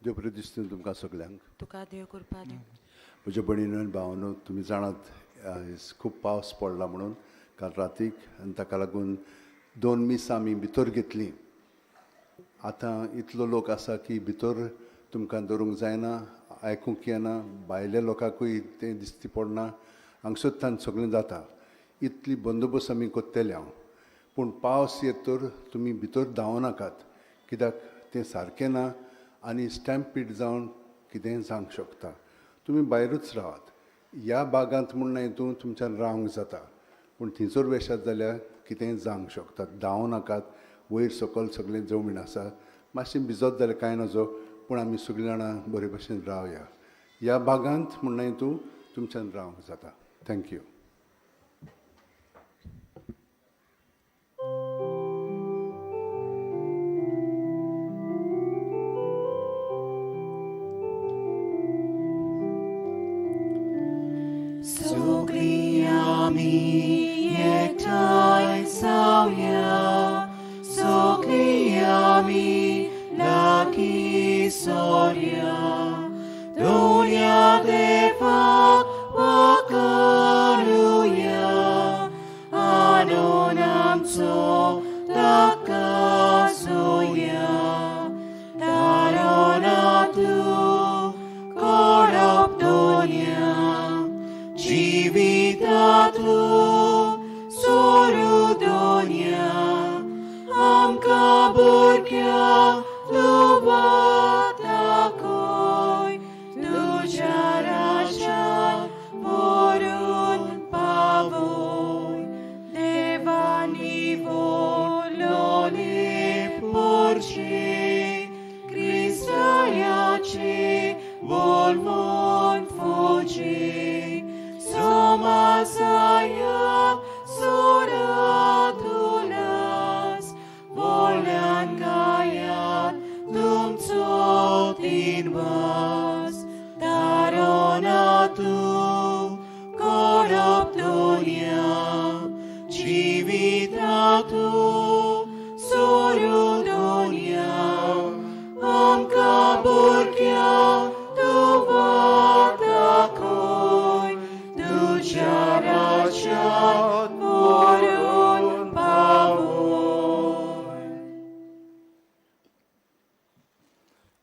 देव बरें दिसता तुमकां सगल्यांक. तुका देव कृपा दी. म्हज्या भयणीनो आनी भावानो, तुमी जाणात आयज खूब पावस पडला म्हणून काल रातीक, आनी ताका लागून 2 मिसां आमी भितर घेतलीं. आतां इतलो लोक आसा की भितर तुमकां दवरूंक जायना, आयकूंक येना, भायल्या लोकांकूय तें दिसती पडना, हांगसर सगळें जाता. इतली बंदोबस्त आमी कोत्तले हांव, पूण पावस येत तर तुमी भितर धांवो नाकात, कित्याक तें सारकें ना आनी स्टॅम्पीड जावन कितेंय जावंक शकता. तुमी भायरूच रावात. ह्या बागांत म्हूण न्हय तूं तुमच्यान रावंक जाता, पूण थंयसर वेशात जाल्यार कितेंय जावंक शकता. धांवो नाकात, वयर सकयल सगळें जमीन आसा, मातशें भिजत जाल्यार कांय नजो, पूण आमी सगळीं जाणां बरे भशेन रावया. ह्या बागांत म्हूण न्हय तूं तुमच्यान रावंक जाता. Thank you.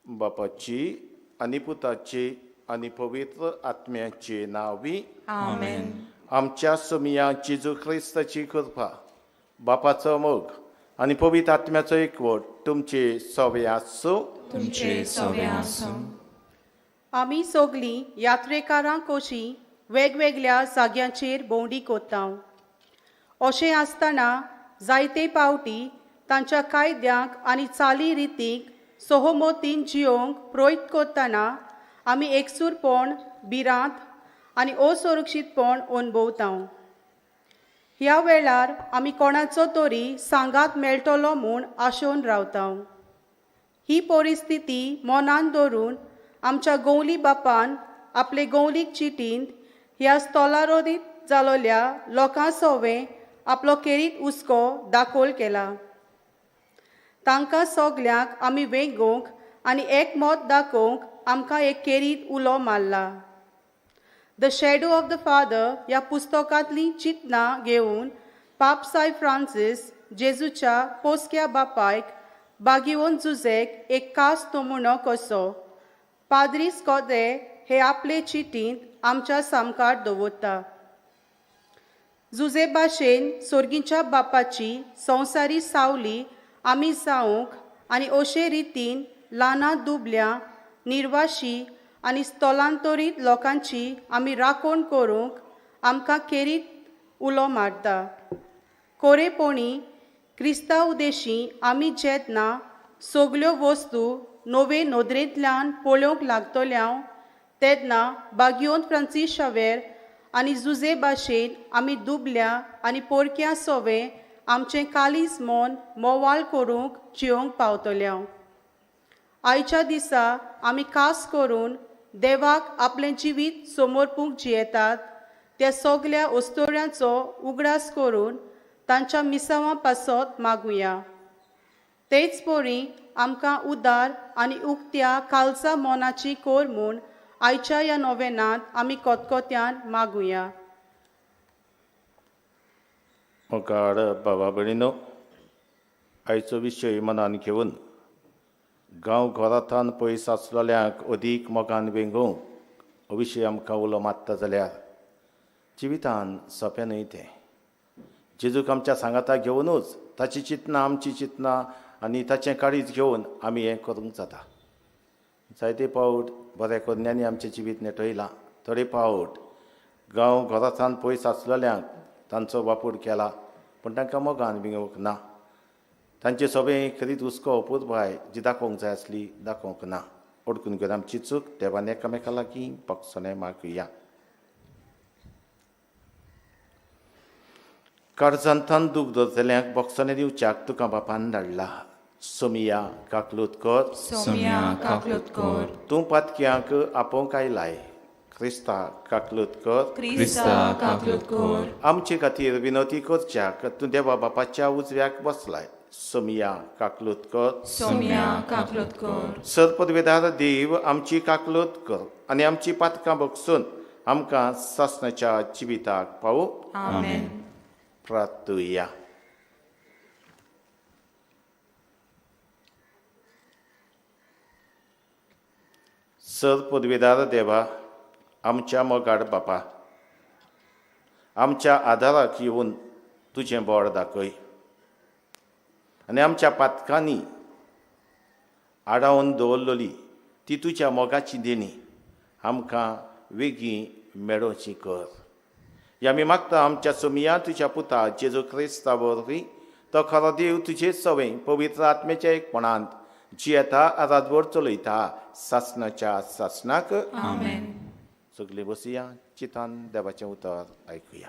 बापाची आनी पुताची आनी पवित्र आत्म्याची नांवी आमेन. आमच्या सोमिया जेजू क्रिस्ताची कृपा, बापाचो मोग आनी पवित्र आत्म्याचो एकवट तुमचे सवे आसूं. तुमचे सवे आसूं. आमी सगलीं यात्रेकारां कशीं वेगवेगळ्या जाग्यांचेर भोंवडी कोत्ता. अशें आसतना जायते पावटी तांच्या कायद्यांक आनी चाली रितींक सहमतीन जियोंक प्रयत्न करतना आमी एकसूरपण, भिरांत आनी असुरक्षीतपण अणभवता. ह्या वेळार आमी कोणाचो तरी सांगात मेळटलो म्हूण आशोवन रावता. ही परिस्थिती मनान धरून आमच्या गवली बापान आपले गवलीक चिटींत ह्या स्थलारोधीत जालोल्या लोकां सोवें आपलो केरीत हुस्को दाखोल केला. तांकां सगल्यांक आमी वेंगोवंक आनी एकमत दाखोवंक आमकां एक केरीत उलो मारला. The shadow of the father ह्या पुस्तकांतलीं चिंतनां घेवन पापसाय फ्रांसीस जेजूच्या पोसक्या बापायक बागिवन जुजेक एक खास नमुनो कसो पाद्री स्कोदे हे आपले चिटींत आमच्या सामकार दवरता. जुजे भाशेन सोर्गीच्या बापाची संवसारी सावली आमी जावंक आनी अशे रितीन ल्हाना दुबल्या निर्वाशी आनी स्थलांतरीत लोकांची आमी राखण करूंक आमकां केरीत उलो मारता. कोरेपणी क्रिस्तांव देशी आमी जेतना सगल्यो वस्तू नवे नदरेंतल्यान पळोवंक लागतल्या तेन्ना बागियोन फ्रांसीस शावेर आनी जुजे भाशेन आमी दुबल्या आनी पोरक्या सोवे आमचें कालीज मन मोवाळ करूंक जियोंक पावतल्या. आयच्या दिसा आमी खास करून देवाक आपलें जिवीत समर्पूंक जियेतात त्या सगल्या अस्तोऱ्यांचो उगडास करून तांच्या मिसांवां पासत मागुया. तेच परी आमकां उदार आनी उक्त्या कालचा मोनाची कोर म्हूण आयच्या ह्या नोवेनांत आमी कोतकोत्यान मागुया. मुखार बाबा भयणीनो, आयचो विशय मनान घेवन गांव घरांतान पयस आसलेल्यांक अदीक मोगान वेंगोवंक हो विशय आमकां उलो मारता जाल्यार जिवितान सोंपें न्हय तें. जेजूक आमच्या सांगाता घेवनूच ताची चिंतनां आमची चिंतनां आनी ताचें काळीज घेवन आमी हें करूंक जाता. जायते पावट बऱ्या करण्यांनी आमचें जिवीत नेटयलां, थोडे पावट गांव घरांतान पयस आसलेल्यांक तांचो वापूर केला पूण तांकां मोगान विंगोवंक ना. तांचे सोबें खरीत हुस्को अपुरबाय जी दाखोवंक जाय आसली दाखोवंक ना. अडकून घेवन आमची चूक देवान एकामेका लागीं बक्षणें मागुया. काळजांतान दूख दवरतल्यांक बक्षणें दिवच्याक तुका बापान धाडला. सोमिया काकलूत कर, सोम्या काकलूत कर. तूं पातक्यांक आपोवंक आयलाय, क्रिस्ता काकलूत कर, क्रिस्ता काकलूत कर. आमचे खातीर विनोती करच्याक तूं देवा बापाच्या उजव्याक बसलाय. सोमिया काकलूत कर, सोम्या काकलूत कर. सरपदवेदार देव आमची काकलूत कर आनी आमची पातकां बगसून आमकां सासणाच्या जिविताक पावो. आमेन. प्रार्थुया. सर पदवेदार देवा, आमच्या मोगाड बापा, आमच्या आदाराक येवन तुजें बोड दाखय आनी आमच्या पातकांनी आडावन दवरलेली ती तुज्या मोगाची देणी आमकां वेगीं मेळोवची कर. ह्या आमी मागता आमच्या सोमिया तुज्या पुता जेजू क्रिस्ता वरवीं, तो खरो देव तुजे सवंय पवित्र आत्म्याच्या एकपणांत जियेता रातभर चलयता सासणाच्या सासणाक. आमेन. सगळीं बसया, चितान देवाचें उतर आयकुया.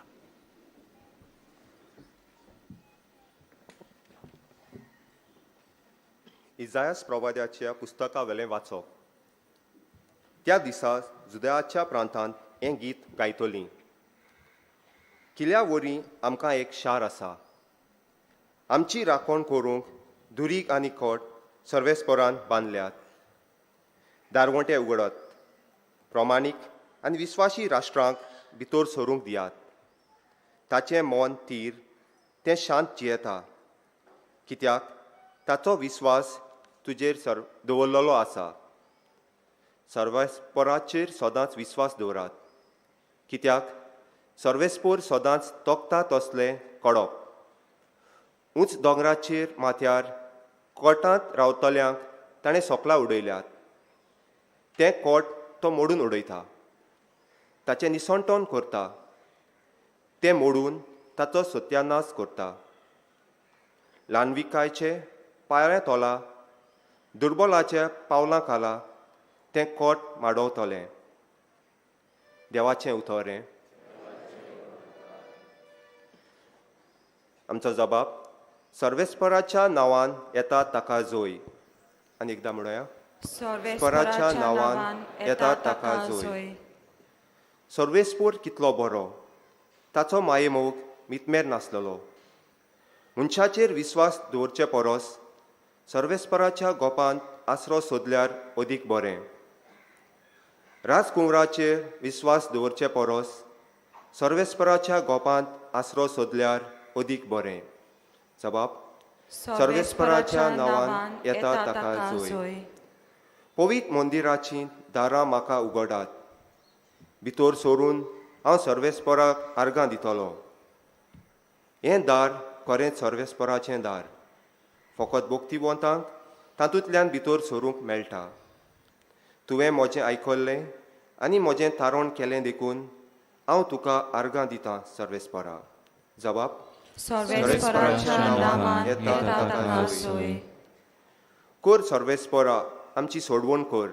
इजायास प्रवाद्याच्या पुस्तका वेलें वाचप. त्या दिसा जुदयाच्या प्रांतांत हें गीत गायतलीं. किल्ल्या वरी आमकां एक शार आसा, आमची राखण करूंक दुरीग आनी खोट सर्वेस्परान बांदल्यात. दारवंटे उगडत, प्रमाणीक आनी विस्वाशी राष्ट्रांक भितर सरूंक दियात. ताचें मन तीर, तें शांत जियेता, कित्याक ताचो विस्वास तुजेर दवरलेलो आसा. सर्वेस्पराचेर सदांच विस्वास दवरात, कित्याक सर्वेस्पोर सदांच तोखता तसलें कडप. उंच दोंगराचेर माथ्यार कोटांत रावतल्यांक ताणें सोकलां उडयल्यात, तें कोट तो मोडून उडयता. ताचें निसणटण करता, तें मोडून ताचो सत्यानाश करता. ल्हानविकायचे पांयऱ्या तोला, दुर्बलाच्या पावलां खाला तें कोट माडवतलें. देवाचें उतर हें. आमचो जबाब सर्वेस्पराच्या नांवान येता ताका जोय. आनी एकदां म्हणोया, सर्वेस्पराच्या नांवान येता ताका जोय. सर्वेस्पोर कितलो बरो, ताचो मायेमोग मितमेर नासलेलो. मनशाचेर विस्वास दवरचे परस सर्वेस्पराच्या गोपांत आसरो सोदल्यार अदीक बरें. राजकुंवराचेर विस्वास दवरचे परस सर्वेस्पराच्या गोपांत आसरो सोदल्यार अदीक बरें. जबाब सर्वेस्पराच्या नांवान येता ताका जोय. पवित्र मंदिराचीं दारां म्हाका उगडात, भितर सरून हांव सर्वेस्पराक आर्गां दितलो. हें दार खरेंच सर्वेस्पराचें दार, फकत भक्तिवंतांक तातूंतल्यान भितर सरूंक मेळटा. तुवें म्हजें आयकल्लें आनी म्हजें तारण केलें देखून हांव तुका आर्गां दितां सर्वेस्परा. जबाब सर्वेस्पराच्या नांवान येता ताका जोय. कर सर्वेस्परा आमची सोडवण कर,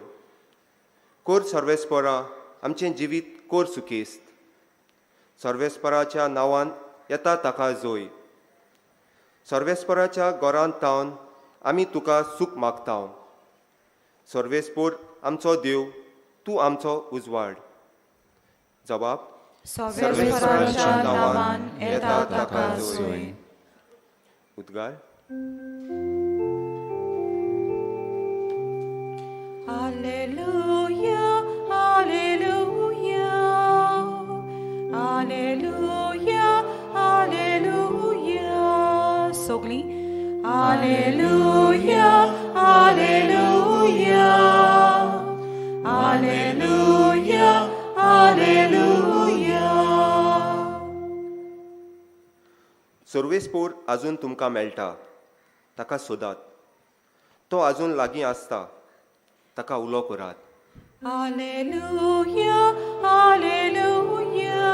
कर सर्वेस्परा आमचें जिवीत कर सुकेस्त. सर्वेस्पराच्या नांवान येता ताका जोय. सर्वेस्पराच्या घरांत तावन आमी तुका सूख मागता. सर्वेस्पोर आमचो देव, तूं आमचो उजवाड. जबाब सर्वेस्पराच्या नांवान येता ताका जोय. उद्गार. Alleluia, alleluia, alleluia, alleluia. सगळीं alleluia, alleluia, alleluia, alleluia. सर्वेस्पोर आजून तुमकां मेळटा, ताका सोदात. तो आजून लागीं आसता, ताका उलो करात. Alleluia, alleluia,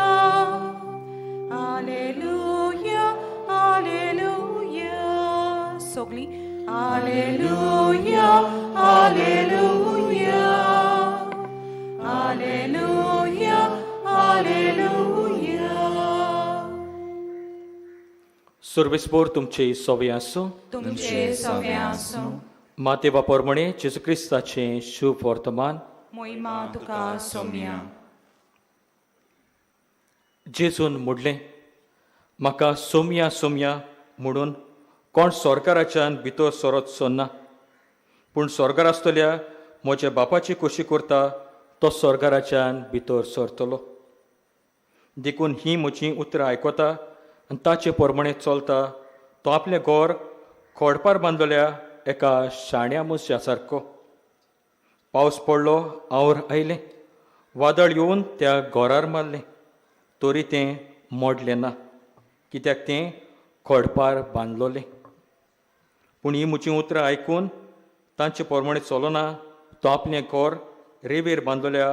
alleluia, alleluia. सगळीं alleluia, alleluia, alleluia, alleluia. सर्वेस्पोर तुमचे सोवे आसूं. तुमचे सवे आसूं. माते बापोरमणे जेजू क्रिस्ताचें शुभ वर्तमान. मोहिमा तुका सोम्या. जेजून म्हणलें, म्हाका सोमया सोमया म्हणून कोण सरकाराच्यान भितर सरत सोन्ना, पूण स्वर्गार आसतल्या म्हज्या बापाची खोशी करता तो स्वर्गाराच्यान भितर सरतलो. देखून हीं म्हजीं उतरां आयकता आनी ताचे प्रमाणे चलता तो आपलें घर खोडपार बांदलेल्या एका शाण्या मनशा सारको. पावस पडलो, our आयलें, वादळ येवन त्या घरार मारलें, तरी तें मोडलें ना, कित्याक तें खडपार बांदलोलें. पूण हीं म्हजीं उतरां आयकून तांचे प्रमाणे चलना तो आपलें घर रेवेर बांदलेल्या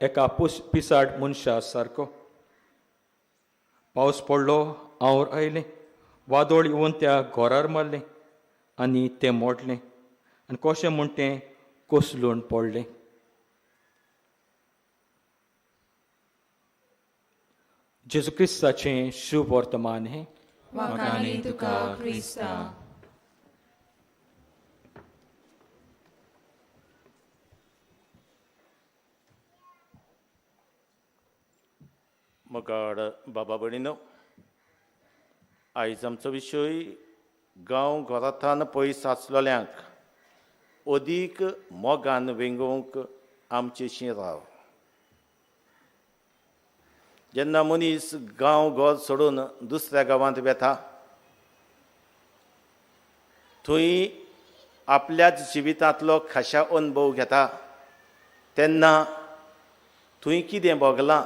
एका पिसाड मनशा सारको. पावस पडलो, our आयलें, वादळ येवन त्या घरार मारलें आनी तें मोडलें आनी कशें म्हूण तें कोसळून पडलें. जेजू क्रिस्ताचें शुभ वर्तमान हें. वाखाणी तुका क्रिस्ता. मोगाळ बाबा भयणीनो, आयज आमचो विशय गांव घरांतल्यान पयस आसलेल्यांक अदीक मोगान वेंगोवंक आमचेशी राव. जेन्ना मनीस गांव घर सोडून दुसऱ्या गांवांत वेता थंय आपल्याच जिवितांतलो खाशा अनुभव घेता तेन्ना थंय कितें भोगलां,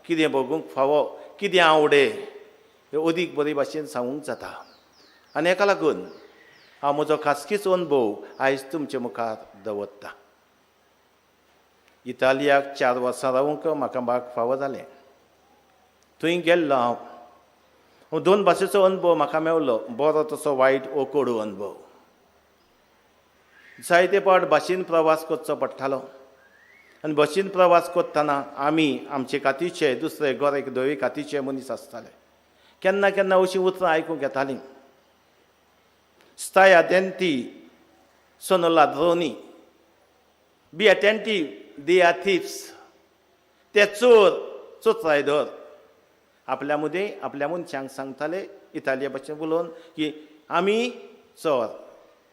कितें भोगूंक फावो, कितें आवडे हें अदीक बरे भाशेन सांगूंक जाता. आनी हेका लागून हांव म्हजो खासगीच अनुभव आयज तुमचे मुखार दवरता. इतालियाक 4 वर्सां रावूंक म्हाका भाग फावो जालें. थंय गेल्लो हांव, 2 भाशेचो अनुभव म्हाका मेवलो, बरो तसो वायट ओ कोडू अनुभव. जायते फावट बशीन प्रवास करचो पडटालो आनी बशीन प्रवास करतना आमी आमचे कातीचे दुसरे गोरे धवे कातीचे मनीस आसताले. केन्ना केन्ना अशीं उतरां आयकूंक येतालीं, stai attenti, sono ladroni, be attentive, they are thieves. ते चोर, चोत्राय धर. आपल्या मदें आपल्या मनशांक सांगताले इतालिया भाशेन उलोवन की आमी चोर,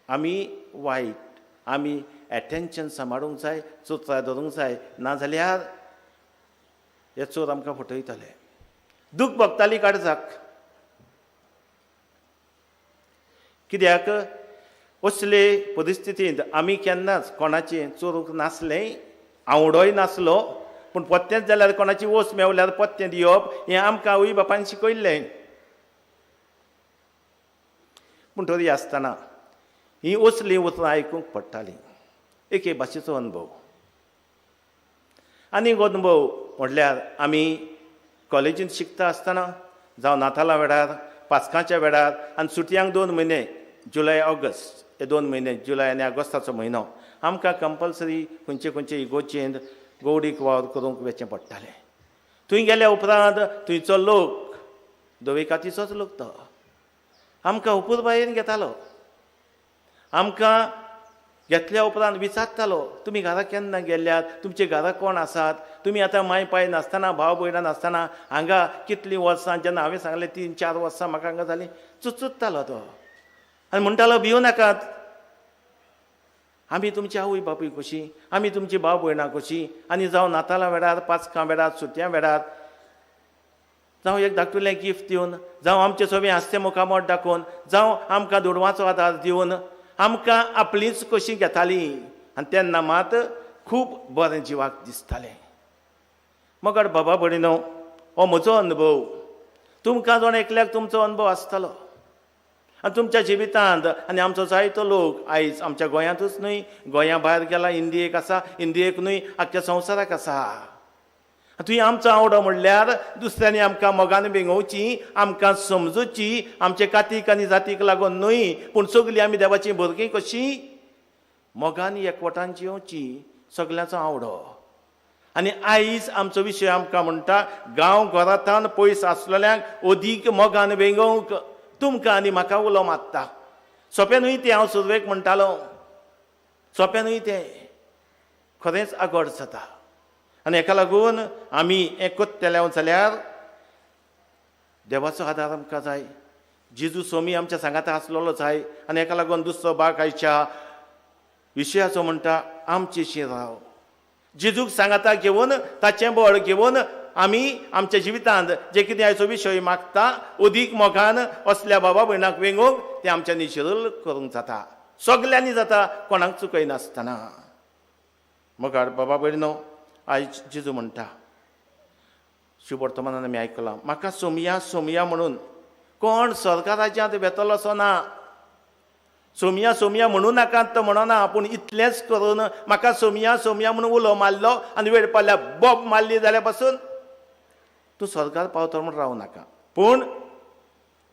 आमी वायट, आमी एटेन्शन सांबाळूंक जाय, चोत्राय धरूंक जाय, नाजाल्यार हे चोर आमकां फटयतले. दूख भोगताली काळजाक, कित्याक असले परिस्थितींत आमी केन्नाच कोणाचें चोरूंक नासलें, आवडोय नासलो, पूण पत्तेंच जाल्यार कोणाची वस्त मेवल्यार पत्तें दिवप हें आमकां आवय बापायन शिकयल्लें. पूण तरी आसतना हीं असलीं उतरां आयकूंक पडटालीं. एके भाशेचो अनुभव. आनीक अनुभव म्हटल्यार आमी कॉलेजींत शिकता आसतना जावं नातालां वेळार, पास्कांच्या वेळार आनी सुटयांक 2 म्हयने, जुलय ऑगस्ट हे 2 म्हयने, जुलय आनी ऑगस्टाचो म्हयनो आमकां कंपल्सरी खंयचे खंयचे इगोर्जेंत गौडीक वावर करूंक वचचें पडटालें. थंय गेल्या उपरांत थंयचो लोक धवे कातीचोच लोक तो आमकां अपुरबायेन घेतालो. आमकां घेतल्या उपरांत विचारतालो, तुमी घरा केन्ना गेल्यात, तुमचे घरा कोण आसात, तुमी आतां माय पाय नासतना, भाव भयणां नासतना हांगा कितलीं वर्सां, जेन्ना हांवें सांगलें 3-4 वर्सां म्हाका हांगा जालीं, चुचुत्तालो तो आनी म्हणटालो भिवू नाकात, आमी तुमची आवय बापूय कशी, आमी तुमची भाव भयणां कशी, आनी जावं नातालां वेळार, पास्कां वेळार, सुटयां वेळार, जावं एक धाकटुलें गिफ्ट दिवन, जावं आमचें सगळें हांसतें मुखामोट दाखोवन, जावं आमकां दुडवांचो आदार दिवन आमकां आपलींच कशीं घेतालीं. आनी तेन्ना मात खूब बरें जिवाक दिसतालें. मगर बाबा भयणीनो, हो म्हजो अनुभव, तुमकां जण एकल्याक तुमचो अनुभव आसतलो. आनी तुमच्या जिवितांत आनी आमचो जायतो लोक आयज आमच्या गोंयांतूच न्हय, गोंया भायर गेला, इंडियेक आसा, इंडियेक न्हय आख्ख्या संवसाराक आसा. तुवें आमचो आवडो म्हणल्यार दुसऱ्यांनी आमकां मोगान बेंगोवची, आमकां समजुची, आमचे कातीक आनी जातीक लागून न्हय, पूण सगळीं आमी देवाचीं भुरगीं कशीं मोगान एकवटान जियोवची, सगल्यांचो आवडो. आनी आयज आमचो विशय आमकां म्हणटा गांव घरांतान पयस आसलेल्यांक अदीक मोगान वेंगोवंक तुमकां आनी म्हाका उलो मारता. सोंपें न्हय तें, हांव सुरवेक म्हणटालो सोंपें न्हय तें, खरेंच आगड जाता. आनी हेका लागून आमी हें कोत्तेले जाल्यार देवाचो आदार आमकां जाय, जेजू स्वामी आमच्या सांगाता आसलेलो जाय. आनी हेका लागून दुसरो भाग आयच्या विशयाचो म्हणटा आमचेशी राव. जेजूक सांगाता घेवन, ताचें बळ घेवन आमी आमच्या जिवितांत जे कितें आयचो विशय मागता अदीक मोगान असल्या बाबा भयणाक वेंगोवंक तें आमच्यांनी शिरल करूंक जाता, सगल्यांनी जाता, कोणाक चुकयनासतना. मुखार बाबा भयणो, आयज जेजू म्हणटा, शुभवर्तमानान आमी आयकलां, म्हाका सोमया सोमया म्हणून कोण सरकाराच्यांत वेतलो असो ना. सोमया सोमया म्हणू नाकात तो म्हणना, पूण इतलेंच करून म्हाका सोमया सोमया म्हणून उलो मारलो आनी वेळ पडल्यार बोब मारली जाल्यार पासून तूं स्वर्गार पावतलो म्हूण रावूं नाका, पूण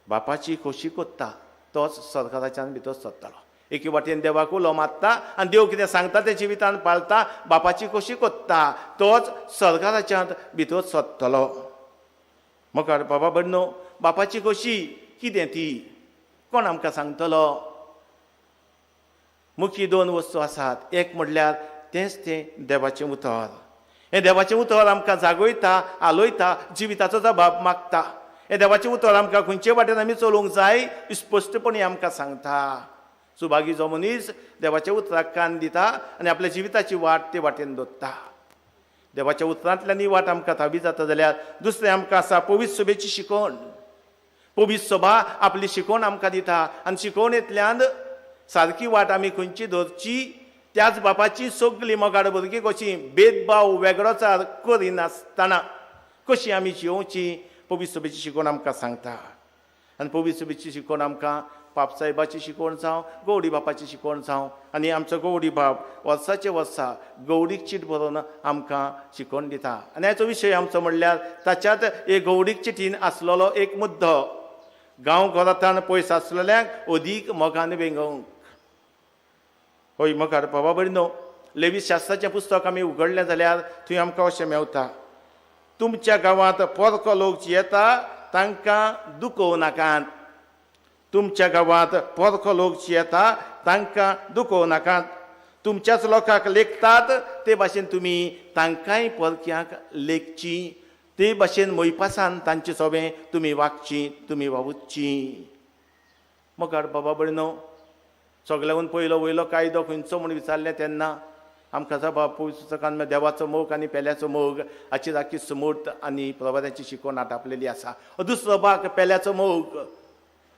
बापाची खोशी कोत्ता तोच स्वर्गाच्यान भितर सरतलो. एके वाटेन देवाक उलो मारता आनी देव कितें सांगता तें जिवितान पाळता, बापाची खोशी कोत्ता तोच स्वर्गाच्यान भितर सरतलो. मुखार बाबा भयणो, बापाची खोशी कितें ती कोण आमकां सांगतलो? मुख्य दोन वस्तू आसात, एक म्हणल्यार तेंच तें देवाचें उतर. हें देवाचें उतर आमकां जागयता, आलयता, जिविताचो जबाब मागता. हें देवाचें उतर आमकां खंयचे वाटेन आमी चलोवंक जाय स्पश्टपणी आमकां सांगता. सुभागी जो मनीस देवाच्या उतराक कान दिता आनी आपल्या जिविताची वाट ते वाटेन दवरता. देवाच्या उतरांतल्यान ही वाट आमकां थावी जाता जाल्यार दुसरें आमकां आसा पवित्र सभेची शिकवण. पवित्र सभा आपली शिकवण आमकां दिता आनी शिकवणेंतल्यान सारकी वाट आमी खंयची धरची, त्याच बापाची सगळीं मोगाड भुरगीं कशी भेदभाव वेगळोचार करिनासतना कशी आमी जियोवची पवित्र सभेची शिकवण आमकां सांगता. आनी पवित्र सभेची शिकवण आमकां पापसाहेबाची शिकवण जावं, गौडी बापाची शिकवण जावं, आनी आमचो गौडी बाप वर्साचे वर्सा गौडीक चीट बरोवन आमकां शिकवण दिता. आनी हाचो विशय आमचो म्हणल्यार ताच्यात एक गौडीक चिटीन आसलेलो एक मुद्दो, गांव घरांतान पयस आसलेल्यांक अदीक मोगान वेंगोवंक. हय मुखार बाबा भयणो, लेवी शास्त्राचें पुस्तक आमी उगडलें जाल्यार थंय आमकां अशें मेवता, तुमच्या गांवांत परको लोक जे येता तांकां दुखोवं नाकात. तुमच्या गांवांत परको लोक जे येता तांकां दुखोवं नाकात. तुमच्याच लोकांक लेखतात ते भाशेन तुमी तांकांय परक्यांक लेखची, ते भाशेन मोयपासान तांचे सोबें तुमी वागची, तुमी वावुरची. मुखार बाबा भयणो, सगळ्याहून पयलो वयलो कायदो खंयचो म्हूण विचारलें तेन्ना आमकां जबाब पुस्तकान देवाचो मोग आनी पेल्याचो मोग हाची राखी सुमूर्त आनी प्रवादाची शिकवण आटापलेली आसा. दुसरो भाग पेल्याचो मोग,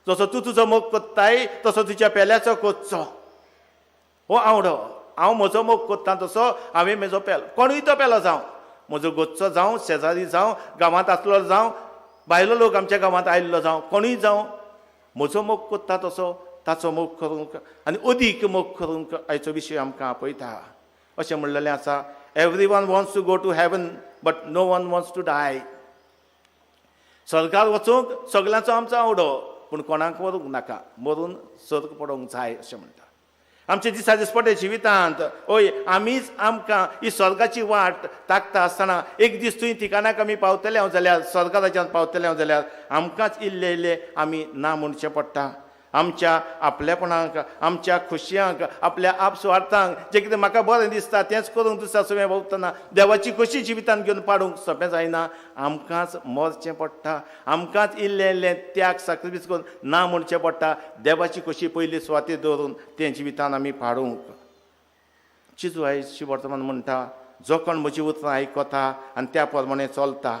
जसो तूं तुजो मोग कोत्ताय तसो तुज्या पेल्याचो कोत्चो. हो आवडो, हांव म्हजो मोग कोत्ता तसो हांवें म्हजो पेलो, कोणूय तो पेलो जावं, म्हजो गोच्चो जावं, शेजारी जावं, गांवांत आसलो जावं, भायलो लोक आमच्या गांवांत आयिल्लो जावं, कोणूय जावं, म्हजो मोग कोत्ता तसो ताचो मोग करूंक आनी अदीक मोग करूंक आयचो विशय आमकां आपयता. अशें म्हणलेलें आसा, every one wants to go to heaven but no one wants to die. स्वर्गार वचूंक सगल्यांचो आमचो आवडो, पूण कोणाक मरूंक नाका, मरून सर्ग पडोवंक जाय अशें म्हणटा. आमच्या दिसा दिसपट्या जिवितांत हय आमीच आमकां ही स्वर्गाची वाट ताकता आसतना एक दीस थंय ठिकाणाक आमी पावतले हांव जाल्यार, स्वर्गा पावतले हांव जाल्यार आमकांच इल्लें इल्लें आमी ना म्हणचें पडटा. आमच्या आपलेपणाक, आमच्या खोशयांक, आपल्या आपसुवार्थांक, जें कितें म्हाका बरें दिसता तेंच करूंक दुसऱ्या सगळें भोंवतना देवाची खोशी जिवितान घेवन पाडूंक सोंपें जायना. आमकांच मरचें पडटा, आमकांच इल्लें इल्लें त्याग साक्रिफीस करून ना म्हणचें पडटा, देवाची खोशी पयली सुवातेर दवरून तें जिवितान आमी पाडूंक. जेजू आयज वर्तमान म्हणटा, जो कोण म्हजी उतरां आयकता आनी त्या प्रमाणे चलता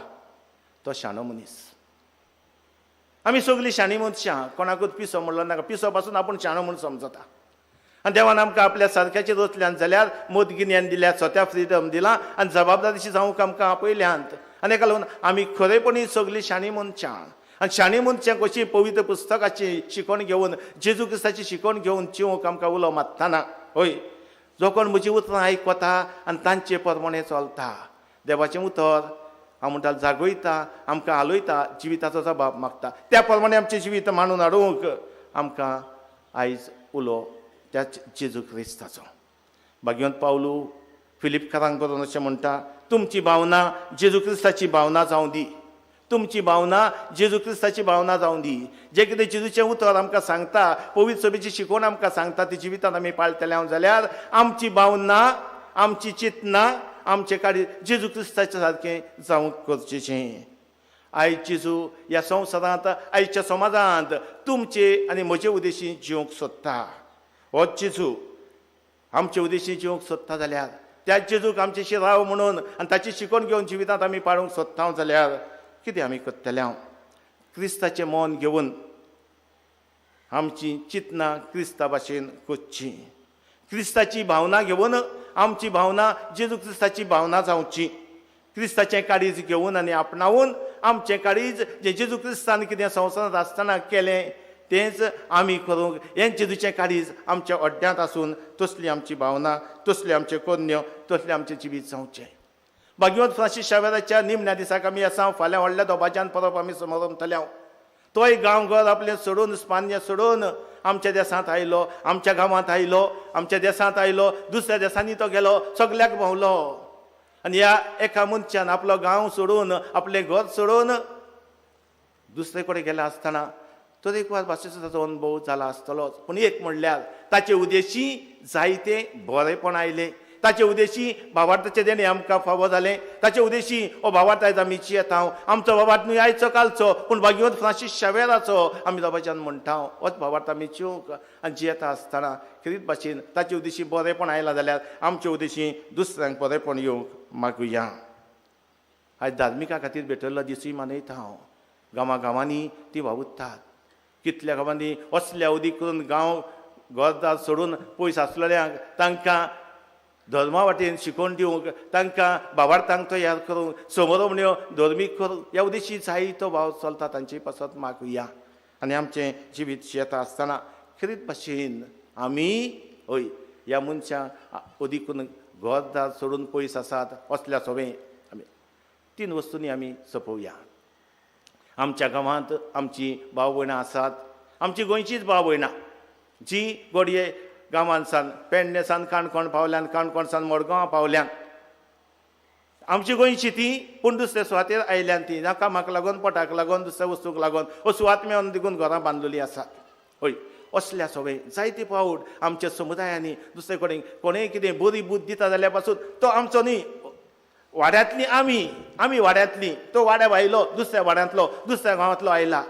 तो शाणो मनीस. आमी सगळीं शाणी मनशां, कोणाकूच पिसो म्हणलो नाका, पिसो पासून आपूण शाणो म्हूण समजता. आनी देवान आमकां आपल्या सारक्याचेर रचल्यान जाल्यार मत गिन्यान दिल्या, स्वता फ्रिडम दिलां आनी जबाबदारीशी जावंक आमकां आपयल्यांत. आनी हेका लागून आमी खरेपणी सगळीं शाणी मनशां. आनी शाणी मनशां कशी पवित्र पुस्तकाची शिकवण घेवन, जेजू क्रिस्ताची शिकवण घेवन जिवंक आमकां उलो मारतना, हय, जो कोण म्हजी उतरां आयकता आनी तांचे प्रमाणे चलता, देवाचें उतर हांव म्हणटा जागयता, आमकां हालयता, जिविताचो जबाब मागता, त्या प्रमाणे आमचें जिवीत मांडून हाडूंक आमकां आयज उलो त्याच जेजू क्रिस्ताचो. भाग्यवंत पावलू फिलिपकारांक बरोवन अशें म्हणटा, तुमची भावना जेजू क्रिस्ताची भावना जावं दी, तुमची भावना जेजू क्रिस्ताची भावना जावं दी. जें कितें जेजूचें उतर आमकां सांगता, पवित्र सभेची शिकवण आमकां सांगता, ती जिवितांत आमी पाळटले जाल्यार आमची भावना, आमची चिंतना, आमचे काडी जेजू क्रिस्ताच्या सारकें जावंक गरजेचें. आयज जेजू ह्या संवसारांत, आयच्या समाजांत तुमचे आनी म्हजे उद्देशी जिवंक सोदता. हो जेजू आमचे उद्देशी जिवंक सोदता जाल्यार, त्याच जेजूक आमचेशी राव म्हणून आनी ताची शिकवण घेवन जिवितांत आमी पाळूंक सोदता जाल्यार कितें आमी करतले? हांव क्रिस्ताचें मन घेवन आमची चिंतना क्रिस्ता भाशेन करची, क्रिस्ताची भावना घेवन आमची भावना जेजू क्रिस्ताची भावना जावची, क्रिस्ताचें काळीज घेवन आनी आपणावन आमचें काळीज जें जेजू क्रिस्तान कितें संवसारांत आसतना केलें तेंच आमी करूंक, हें जेजूचें काळीज आमच्या अड्ड्यांत आसून तसली आमची भावना, तसली आमचें कोन्य, तसलें आमचें जिवीत जावचें. भाग्यवंत फ्रांसीस शावेराच्या निमण्या दिसाक आमी आसा. फाल्यां व्हडल्या दबाज्यान परब आमी समारंभतले. तोय गांव घर आपलें सोडून, स्पान्य सोडून आमच्या देसांत आयलो, आमच्या गांवांत आयलो, आमच्या देसांत आयलो, दुसऱ्या देसांनी तो गेलो, सगल्याक भोंवलो. आनी ह्या एका मनशान आपलो गांव सोडून, आपलें घर सोडून दुसरे कडेन गेला आसतना तरेकवार भाशेचो ताचो अनुभव जाला आसतलोच, पूण एक म्हणल्यार ताचे उद्देशी जायते बरेपण आयलें, ताचे उद्देशी भावार्थाचें देणें आमकां फावो जालें, ताचे उद्देशी हो भावार्थ आयज आमी जियेता. आमचो भावार्थ न्हय आयचो कालचो, पूण भाग्यवंत फ्रांसीस शावेराचो आमी दबाज्यान म्हणटा, होच भावार्थ आमी जिवंक आनी जियेता आसतना खेरीत भाशेन ताचे उद्देशी बरेपण आयलां जाल्यार आमचे उद्देशी दुसऱ्यांक बरेपण येवंक मागुया. आयज धार्मिका खातीर भेटयल्लो दिसूय मनयता हांव. गांवां गांवांनी ती वावुरतात, कितल्या गांवांनी असल्या उदीक करून गांव घरदार सोडून पयस आसलेल्यांक तांकां धर्मा वाटेन शिकोवन दिवंक, तांकां भावार्थांक तयार करूंक, समरमण्यो धर्मीक करूंक, ह्या उद्देशी जायतो वावर चलता. तांचे पासत मागुया. आनी आमचें जिवीत जियेता आसतना खेरीत भाशेन आमी हय ह्या मनशांक अदीक करून घरदार सोडून पयस आसात असल्या सवे आमी तीन वस्तूंनी आमी सोंपोवया. आमच्या गांवांत आमची भाव भयणां आसात, आमची गोंयचीच भाव भयणां जी घडये गांवांत सान पेडणे सान काणकोण पावल्यान, काणकोण सान मडगांवां पावल्यान, आमची गोंयची ती पूण दुसऱ्या सुवातेर आयल्यान ती जावं कामाक लागून, पोटाक लागून, दुसऱ्या वस्तूक लागून हो सुवात मेळोन देखून घरां बांदलेली आसात. हय असल्या सवय जायते फावट आमच्या समुदायांनी दुसरे कडेन कोणेय कितें बरी बूद दिता जाल्यार पासून तो आमचो न्ही, वाड्यांतली आमी, आमी वाड्यांतली, तो वाड्या भायलो दुसऱ्या वाड्यांतलो दुसऱ्या गांवांतलो आयला.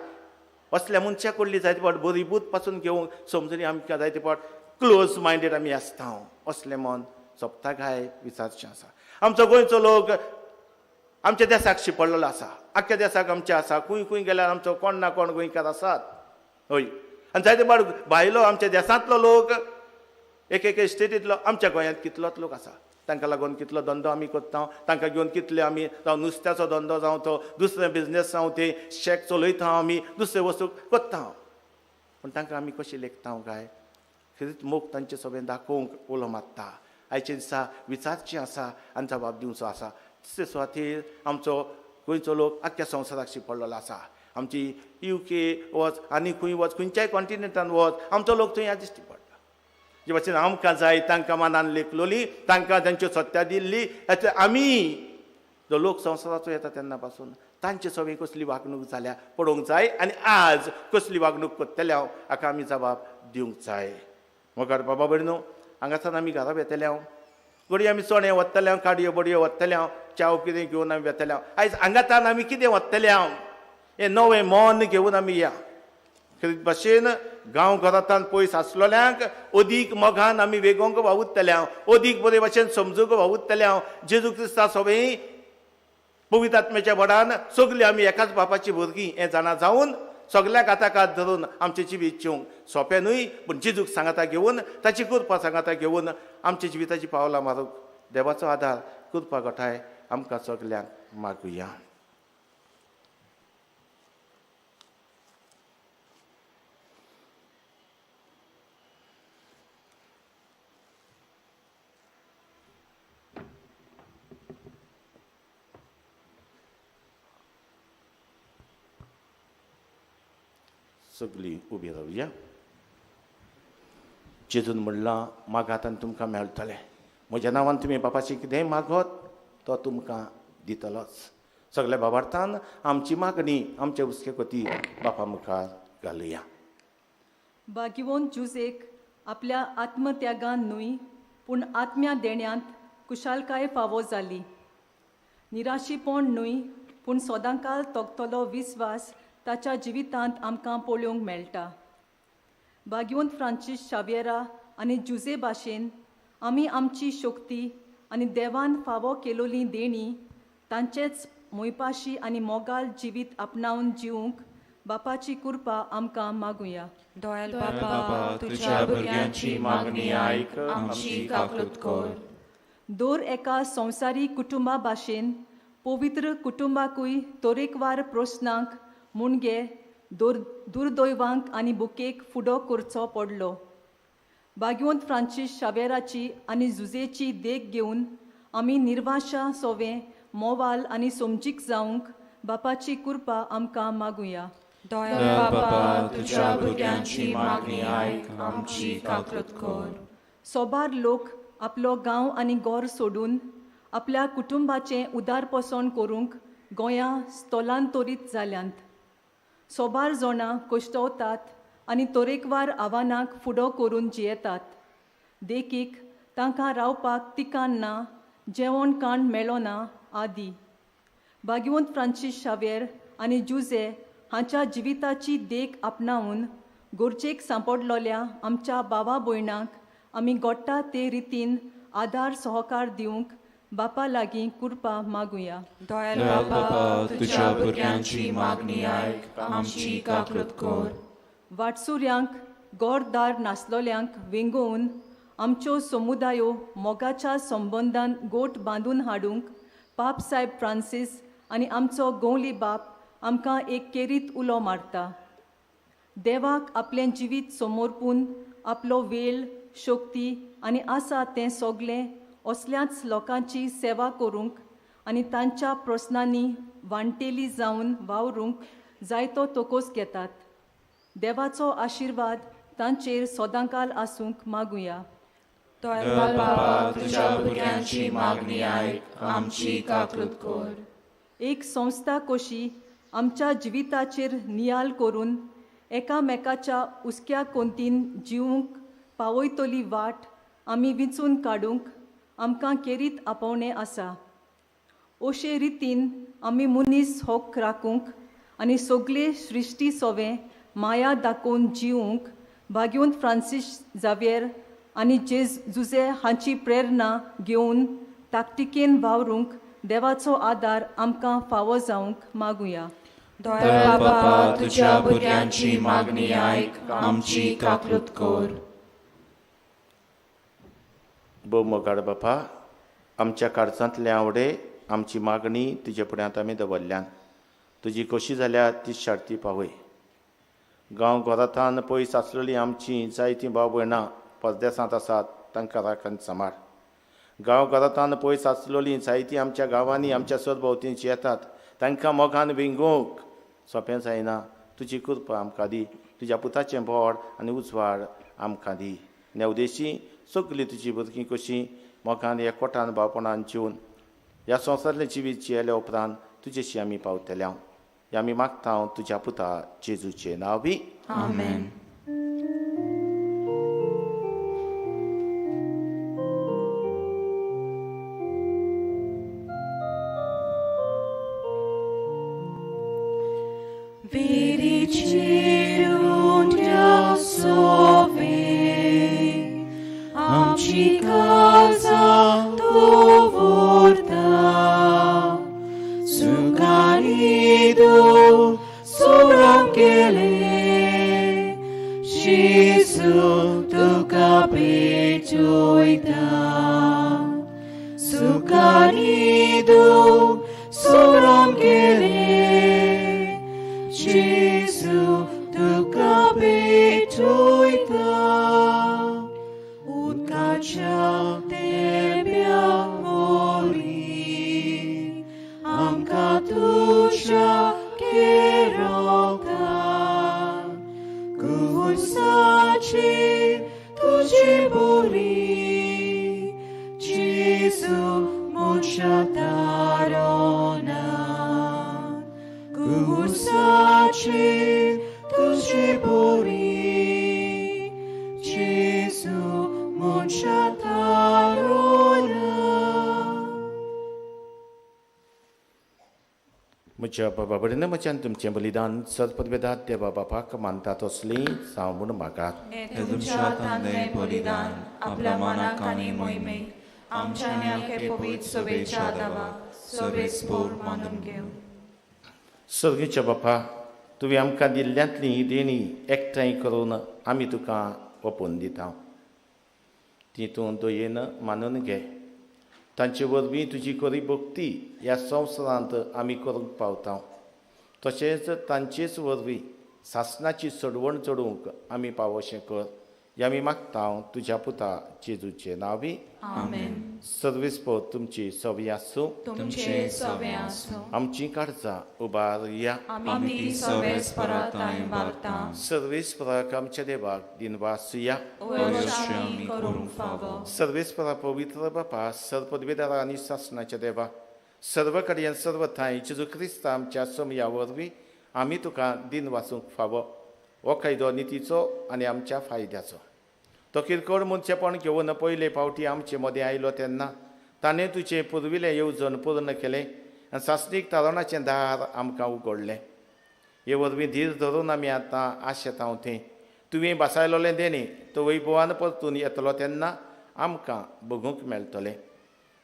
असल्या मनशा कडली जायते फावट बरी बूद पासून घेवंक समजून आमकां जायते फावट क्लोज मायंडेड आमी आसता. असलें मन सोंपता काय विचारचें आसा. आमचो गोंयचो लोक आमच्या देसाक शिंपडलेलो आसा, आख्ख्या देसाक आमचे आसा, खंय खंय गेल्यार आमचो कोण ना कोण गोंयकार आसात. हय आनी जायते फावट भायलो आमच्या देसांतलो लोक एक एक स्टेटींतलो आमच्या गोंयांत कितलोच लोक आसा, तांकां लागून कितलो धंदो आमी करता, तांकां घेवन कितले आमी जावं नुस्त्याचो धंदो जावं तो दुसरे बिजनेस जावं ते शॅक चलयता आमी, दुसरे वस्तू करता, पूण तांकां आमी कशें लेखता काय? खेरीत मोग तांचे सगळें दाखोवंक उलो मारता. आयच्या दिसा विचारचें आसा आनी जबाब दिवचो आसा. तिसरे सुवातेर आमचो गोंयचो लोक आख्ख्या संवसाराक शिंपडलेलो आसा. आमची UK वच आनी खंय वच, खंयच्याय कॉन्टिनेंटान वच, आमचो लोक थंय दिश्टी पडटा. जे भाशेन आमकां जाय तांकां मानान लेखलोली, तांकां तांच्यो सत्या दिल्ली, आमी जो लोक संवसाराचो येता तेन्ना पासून तांचे सगळी कसली वागणूक जाल्या पळोवंक जाय आनी आज कसली वागणूक करतले हांव हाका आमी जबाब दिवंक जाय. मगर बाबा भयणो हांगासान आमी घरा वेतले हांव, घडये आमी चणे वतले हांव, काडयो बडयो वतले हांव, च्याव कितें घेवन आमी वेतले हांव. आयज हांगासान आमी कितें वतले हांव, हें नवें मन घेवन आमी या. खेरीत भाशेन गांव घरांतान पयस आसलेल्यांक अदीक मोगान आमी वेगोवंक वावुरतले हांव, अदीक बरे भाशेन समजूंक वावुरतले हांव. जेजू क्रिस्ता सगळीं पवित्र आत्म्याच्या बडान सगळीं आमी एकाच बापाची भुरगीं हें जाणा जावन सगळ्याक हाताक धरून आमचें जिवीत जिवंक सोंपें न्हय, पूण जेजूक सांगाता घेवन ताची कृपा सांगाता घेवन आमच्या जिविताची पावलां मारूंक देवाचो आदार कृपा गोठाय आमकां सगल्यांक मागुया. सगळीं उबी रावया. जेजून म्हणलां मागात आनी तुमकां मेळटलें, म्हज्या नांवान तुमी बापाची कितेंय मागत तो तुमकां दितलोच. सगल्या बाबार्थान आमची मागणी आमचे हुस्के कोती बापा मुखार घालुया. बागिवोन जुजेक आपल्या आत्मत्यागान न्हय पूण आत्म्या देण्यांत कुशालकाय फावो जाली. निराशीपण न्हय पूण सदांकाल तोगतलो विस्वास ताच्या जिवितांत आमकां पळोवंक मेळटा. बागिवंत फ्रांसीस शाव्येरा आनी जुजे भाशेन आमी आमची शक्ती आनी देवान फावो केलोली देणी तांचेच मोयपाशी आनी मोगाल जिवीत आपणावन जिवंक बापाची कृपा आमकां मागुया. दोयाल बापा, तुझ्या भुरग्यांची मागणी आयक, आमची काकूत कर. दर एका संवसारी कुटुंबा भाशेन पवित्र कुटुंबाकूय तरेकवार प्रस्नांक मुणगे दुर्दैवांक आनी बुकेक फुडो करचो पडलो. बागिवंत फ्रांसीस शावेराची आनी जुजेची देख घेवन आमी निर्वाशा सोवे मोवाल आनी समजीक जावंक बापाची कृपा आमकां मागुया. दयाळ बापा, तुझ्या भुरग्यांची मागणी आयक, आमची काकूत कर. सोबार लोक आपलो गांव आनी गोर सोडून आपल्या कुटुंबाचें उदारपोसण करूंक गोंया स्थलांतरीत जाल्यांत. सोबार जाणां कश्टवतात आनी तरेकवार आव्हानांक फुडो करून जियेतात. देखीक तांकां रावपाक तिकान ना, जेवण खाण मेळना आदी. बागिवंत फ्रांसीस शावेर आनी जुजे हांच्या जिविताची देख आपणावन गरजेक सांपडलोल्या आमच्या भावा भयणांक आमी गोडटा ते रितीन आदार सहकार दिवंक बापा लागीं कृपा मागुया. दयाळ बापा, तुझ्या भुरग्यांची मागणी आयक, आमची काकूत कर. वाटसुऱ्यांक गोरदार नासलोल्यांक वेंगोवन आमच्यो समुदायो मोगाच्या संबंदान गोट बांदून हाडूंक पाप साहेब फ्रांसीस आनी आमचो गोंवली बाप आमकां एक केरीत उलो मारता. देवाक आपलें जिवीत समर्पून आपलो वेळ, शक्ती आनी आसा तें सगलें असल्याच लोकांची सेवा करूंक आनी तांच्या प्रस्नांनी वांटेली जावन वावरूंक जायतो तोकोस घेतात. देवाचो आशिर्वाद तांचेर सदांकाल आसूंक मागुया. दयाळ बापा, तुझ्या भुरग्यांची मागणी आयक, आमची काकूत कर. एक संस्था कशी आमच्या जिविताचेर नियाल करून एकामेकाच्या हुस्क्या कोंतीन जिवंक पावयतली वाट आमी विंचून काडूंक आमकां केरीत आपोवणें आसा. अशे रितीन आमी मनीस होक राखूंक आनी सगळे सृश्टी सोवे माया दाखोवन जिवंक बागिवंत फ्रांसीस जाव्येर आनी जुजे हांची प्रेरणा घेवन ताकतिकेन वावरूंक देवाचो आदार आमकां फावो जावंक मागुया. दयाळ बापा, तुझ्या भुरग्यांची मागणी आयक, आमची काकूत कर. भोव मोगाळ बापा, आमच्या काळजांतले आवडे आमची मागणी तुजे फुड्यांत आमी दवरल्यान तुजी कशी जाल्या ती शार्ती पावय. गांव घरांतान पयस आसलेली आमची जायतीं भाव भयणां परदेसांत आसात, तांकां राखण सांबाळ. गांव घरांतान पयस आसलेली जायतीं आमच्या गांवांनी आमच्या सरभोंवतींची येतात, तांकां मोगान विंगोवंक सोंपें जायना. तुजी कृपा आमकां दी, तुज्या पुताचें बोड आनी उजवाड आमकां दी. नेवदेशी सगळीं तुजी भुरगीं कशीं मोगान एकवटान भावपणान जिवन ह्या संवसारांतलें जिवीत जियेल्या उपरांत तुजेशी आमी पावतले. हांव हें आमी मागता तुज्या पुता जेजूचें नांव बी. आमेन. Vidi cielo जेजू तुका भेटोयता सुखानी दुख सोडून गेले जेजू तुका भेटोयता उदकाच्या तेंब्या वरी आमकां तुज्या केरोता कुसाची तुजी बोरी जेजू मनशा तारोना कुसाची तुजी बोरी जेजू मनशा तारोना. म्हज्या बाबा भयणीनो, म्हज्यान तुमचें बलिदान सर्वपदवेदात देवा बापाक मानता तसलीं जावं म्हूण मागात. हें तुमच्या हातांतलें बलिदान आपल्या मनाक आनी मोहिमेक आमच्या आनी पवित्र सभेच्या देवाक सर्वेस्पोर मानून घेवं. सर्गीच्या बापा, तुवें आमकां दिल्ल्यांतली ही देणी एकठांय करून आमी तुका ओपून दिता. ती तूं दयेन मानून घे. तांचे वरवीं तुजी खरी भक्ती ह्या संवसारांत आमी करूंक पावता. तशेंच तांचेच वरवीं सासणाची चडवण चडोवंक आमी पावोशें कर. हें आमी मागता तुज्या पुता जेजूचे नांवी. आमेन. सर्वेस्पोर तुमची सवी आसूं. तुमचे सवे आसूं. आमची काळजां उबारया. आमी ती सर्वेस्परा थंय उबारता. सर्वेस्पराक आमच्या देवाक दिनवासुया. अवश्य आमी करूंक फावो. सर्वेस्परा पवित्र बापा, सर्वपदवेदारा आनी सासणाच्या देवा, सर्व कडेन सर्व ठांय जेजू क्रिस्ता आमच्या समया वरवीं आमी तुका दिन वाचूंक फावो. हो कायदो नितीचो आनी आमच्या फायद्याचो. तो किरकोळ मनशेपण घेवन पयले फावटी आमचे मदें आयलो तेन्ना ताणें तुजें पुर्विल्लें येवजण पूर्ण केलें आनी सासणीक तारणाचें दार आमकां उगडलें. हे वरवीं धीर धरून आमी आतां आशेता थंय तुवें बसायलोलें देणें तो वैभवान परतून येतलो तेन्ना आमकां बगूंक मेळटलें.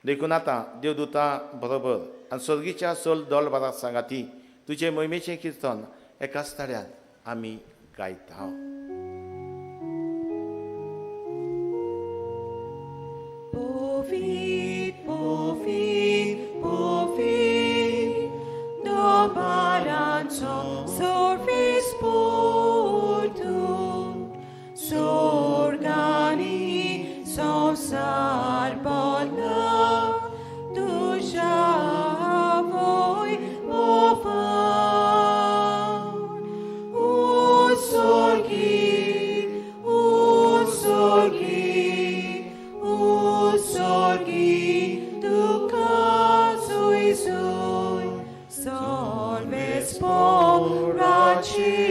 देखून आतां देवदूतां बरोबर आनी सर्गीच्या सोल दोलबारा सांगाती तुजे मोहिमेचें किर्तन एकाच ताळ्यान आमी गायता. Povit, povit, povit, dobaranzo sorvis portu, sorgani samsar bala, tuja voi movan. Usorgi, usorgi, usorgi, duca sui sui, solves poracina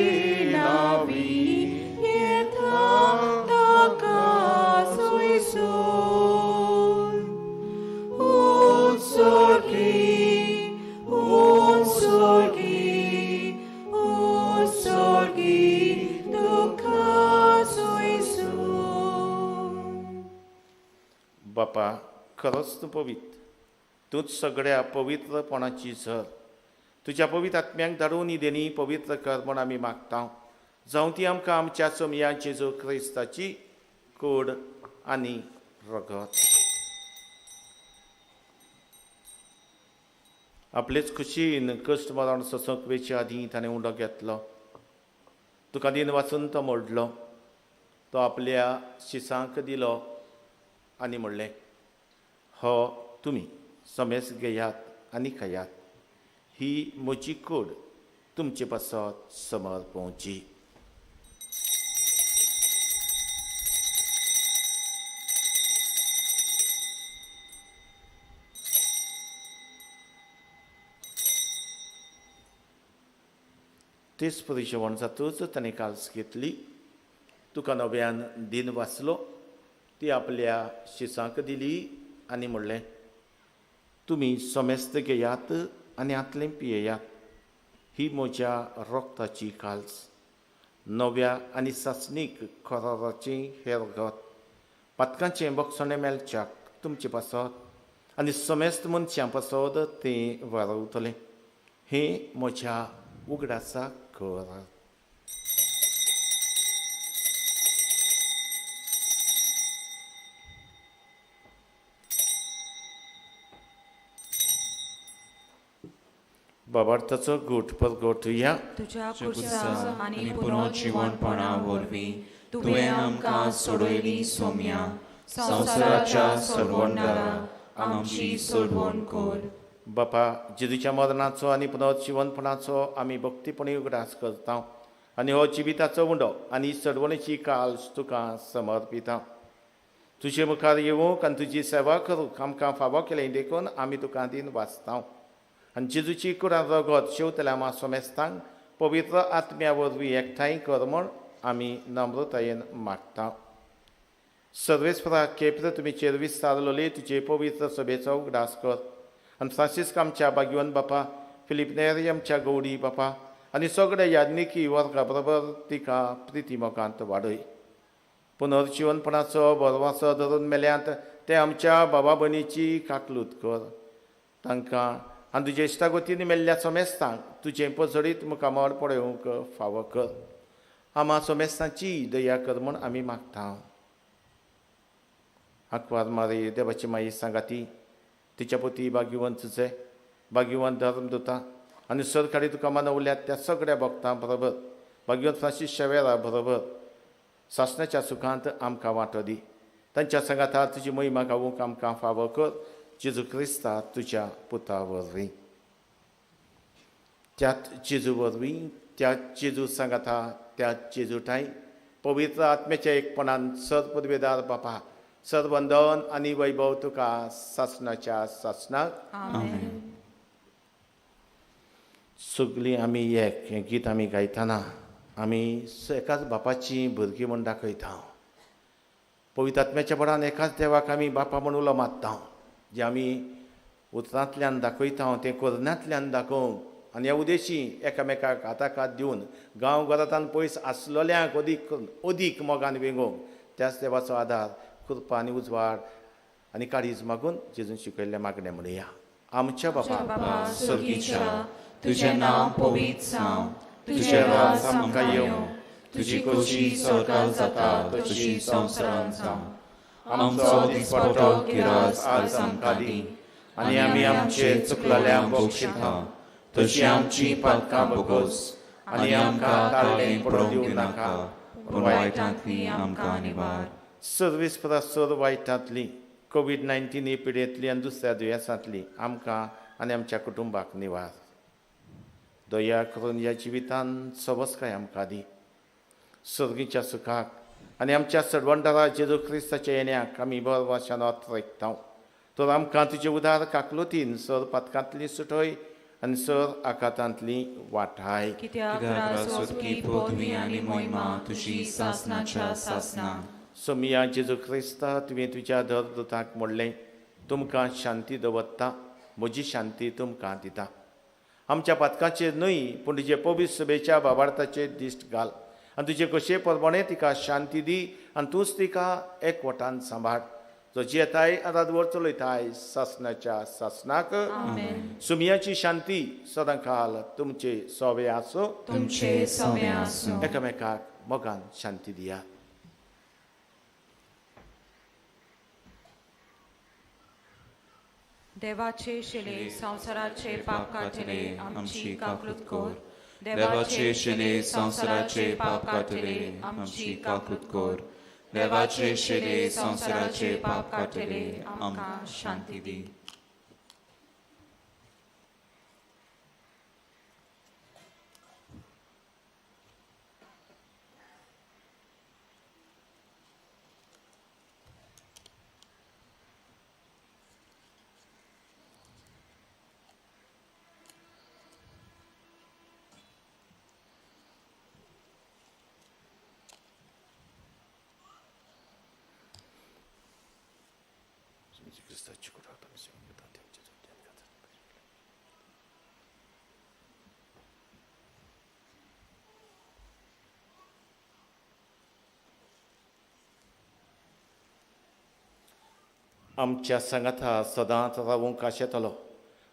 vieta, daca sui sui. Usorgi, usorgi, usorgi, duca sui sui. बापा, खरोच तूं पवित्र, तूंच सगळ्या पवित्रपणाची झर. तुज्या पवित्र आत्म्यांक धाडून ही देणी पवित्र कर म्हूण आमी मागता. जावं ती आमकां आमच्या सोमया जेजू क्रिस्ताची कूड आनी रगत. आपलेच खुशीन कश्ट मरण सोंसूंक वेचे आदीं ताणें उंडो घेतलो. तुका दिन वाचून तो मोडलो. तो आपल्या शिसांक दिलो आनी म्हणलें, हो तुमी समेस घेयात आनी खायात. ही म्हजी कूड तुमचे पासत समर्पोवची. तेच परी जेवण जातूच ताणें काल्स घेतली. तुका नव्यान दिन वाचलो. ती आपल्या शिसांक दिली आनी म्हणलें, तुमी समेस्त घेयात आनी हांतलें पियेयात. ही म्हज्या रोगताची काल्स, नव्या आनी सासणीक कराराचें हें रगत. पातकांचें बक्षणें मेळच्याक तुमचे पासत आनी समेस्त मनशां पासत तें वारवतलें. हें म्हज्या उगडासाक करात. बाबार्थाचो गूट परगोटुया. तुज्या कुर्सा आनी पुनर्जिवणपणा वरवीं तुवें आमकां सोडयली सोम्या, संवसाराच्या सोडवणदारा आमची सोडवण कर. बापा, जेजूच्या मरणाचो आनी पुनर्जिवनपणाचो आमी भक्तीपणी उगडास करता आनी हो जिविताचो उंडो आनी सडवणेची काल तुका समर्पिता. तुजे मुखार येवंक आनी तुजी सेवा करूंक आमकां फावो केलें देखून आमी तुका दिन वाचता आनी जेजूची कुरान रगत शेवतल्या मा सोमेस्तांक पवित्र आत्म्या वरवीं एकठांय कर म्हूण आमी नम्रतायेन मागता. सर्वेस्परा केप्र तुमी चेर विस्तारलोले तुजे पवित्र सभेचो उगडास कर आनी फ्रांसिस्क आमच्या बागीवन बापा, फिलीप नेरी आमच्या गौडी बापा आनी सगळ्या याज्ञिकी वर्गा बरोबर तिका प्रिती मोगांत वाडय. पुनर्जिवनपणाचो बरवासो धरून मेल्यांत ते आमच्या बाबा भयणीची काकलूत कर. तांकां आनी तुजे इश्टागतीन मेल्ल्या सोमेस्तांक तुजें पजडीत मुखामळ पळोवंक फावो कर. आमा सोमेस्तांची दया कर म्हूण आमी मागता. आंकवार मारी देवाची माई सांगाती, तिच्या पोती बागीवन तुजे बागीवन धर्मदुता आनी सरकारी तुका मानवल्यात त्या सगळ्या भक्तां बरोबर बागीवन फ्रांसीस शेवेरा बरोबर सासणाच्या सुखांत आमकां वांटो दी. तांच्या सांगाता तुजी महिमा गावूंक आमकां फावो कर, जेजू क्रिस्ता तुज्या पुता वरवीं. त्याच जेजू वरवीं, त्या जेजू सांगाता, त्या जेजू ठांय पवित्र आत्म्याच्या एकपणान सर पदवेदार बापा, सरवंदन आनी वैभव तुका सासणाच्या सासणाक. सगळीं आमी एक हें गीत आमी गायतना आमी एकाच बापाची भुरगीं म्हूण दाखयता. पवित्र आत्म्याच्या बळान एकाच देवाक आमी बापा म्हूण उलो मारता. जे आमी उतरांतल्यान दाखयता तें करण्यांतल्यान दाखोवंक आनी ह्या उदेशी एकामेकाक हाताक हात दिवन गांव घरांत पयस आसलेल्यांक अदीक अदीक मोगान वेंगोवंक त्याच देवाचो आदार, कृपा आनी उजवाड आनी काळीज मागून जेजून शिकयल्लें मागणें म्हणुया. आमच्या बापा सर्गीच्या, तुजें नांव पवित्र जावं, तुजें राज आमकां येवं, तुजी खोशी स्वर्गार जाता तशी संवसारांत जावं. आमचो दिसपट्टो गिरास आज आमकां दी आनी आमी आमचे चुकलेल्यांक बक्षिता तशी आमची पातकां बोगोस आनी आमकां ताळें पडूंक दिवं नाका, पूण वायटांतली आमकां निवार. सर्वीस सर वायटांतली, कोवीड-19 ही पिडेंतली आनी दुसऱ्या दुयेंसांतली आमकां आनी आमच्या कुटुंबाक निवार. दया करून ह्या जिवितान सवस्काय आमकां दी. सर्गीच्या सुखाक आनी आमच्या सडवणदारा जेजू क्रिस्ताच्या येण्याक आमी बरवाशान अत्रेकता. तर आमकां तुजे उदार काकलुतीन सर पातकांतली सुटय आनी सर आकातांतली वाठाय. कित्याक राजवटकी पदवी आनी महिमा तुजी सासणाच्या सासणाक. सोमिया जेजू क्रिस्ता, तुवें तुज्या धर्मदुताक म्हणलें, तुमकां शांती दवरता, म्हजी शांती तुमकां दिता. आमच्या पातकाचेर न्हय पूण तुजे पवित्र सभेच्या बाबार्थाचेर दिश्ट घाल आनी तुजे कशे प्रमाणे तिका शांती दी आनी तूंच तिका एकवटान सांबाळ, जो जियेताय आनी रातभर चलयताय सासणाच्या सासणाक. सुमियाची शांती सदां काल तुमचे सोवे आसूं, तुमचे सोवे आसूं. एकामेकाक मोगान शांती दिया. देवाचे शिले संवसाराचे पाप काडटले आमची काकूत कर. देवाचे शिले संवसाराचे पाप काडटले आमची काकूत कर. देवाचे शिले संवसाराचे पाप काडटले आमकां शांती दी. आमच्या सांगाता सदांच रावूंक आशेतलो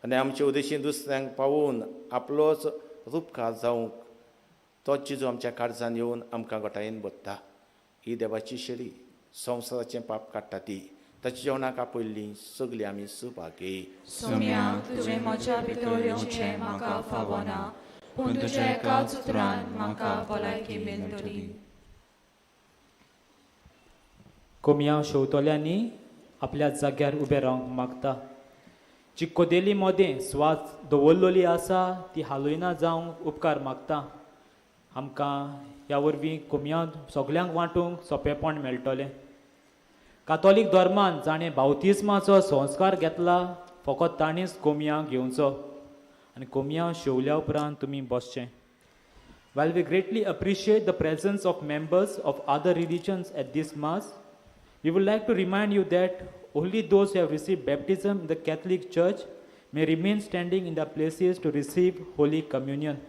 आनी आमचे उदेशीं दुसऱ्यांक पावोवन आपलोच रुपकार जावंक तो चिजो आमच्या काळजान येवन आमकां घटायेन बदता. ही देवाची शेळी संवसाराचें पाप काडटा ती ताच्या जेवणाक आपयल्लीं सगळीं आमी सहभागी. सोम्या, तुजें म्हज्या भितर येवचें म्हाका फावना, पूण तुज्या एकाच उतरान म्हाका भलायकी मेळटली. कोमया शेवतल्यांनी आपल्या जाग्यार उबें रावंक मागता. जी कोदेली मदें स्वास दवरलेली आसा ती हालयना जावंक उपकार मागता. आमकां ह्या वरवीं कोमया सगल्यांक वांटूंक सोंपेपण मेळटलें. कातोलीक धर्मान जाणें बावतिज्माचो संस्कार घेतला फकत ताणेंच कोमया घेवचो आनी कोमया शेवल्या उपरांत तुमी बसचें. While we greatly appreciate the presence of members of other religions at this mass, we would like to remind you that only those who have received baptism in the Catholic Church may remain standing in their places to receive Holy Communion.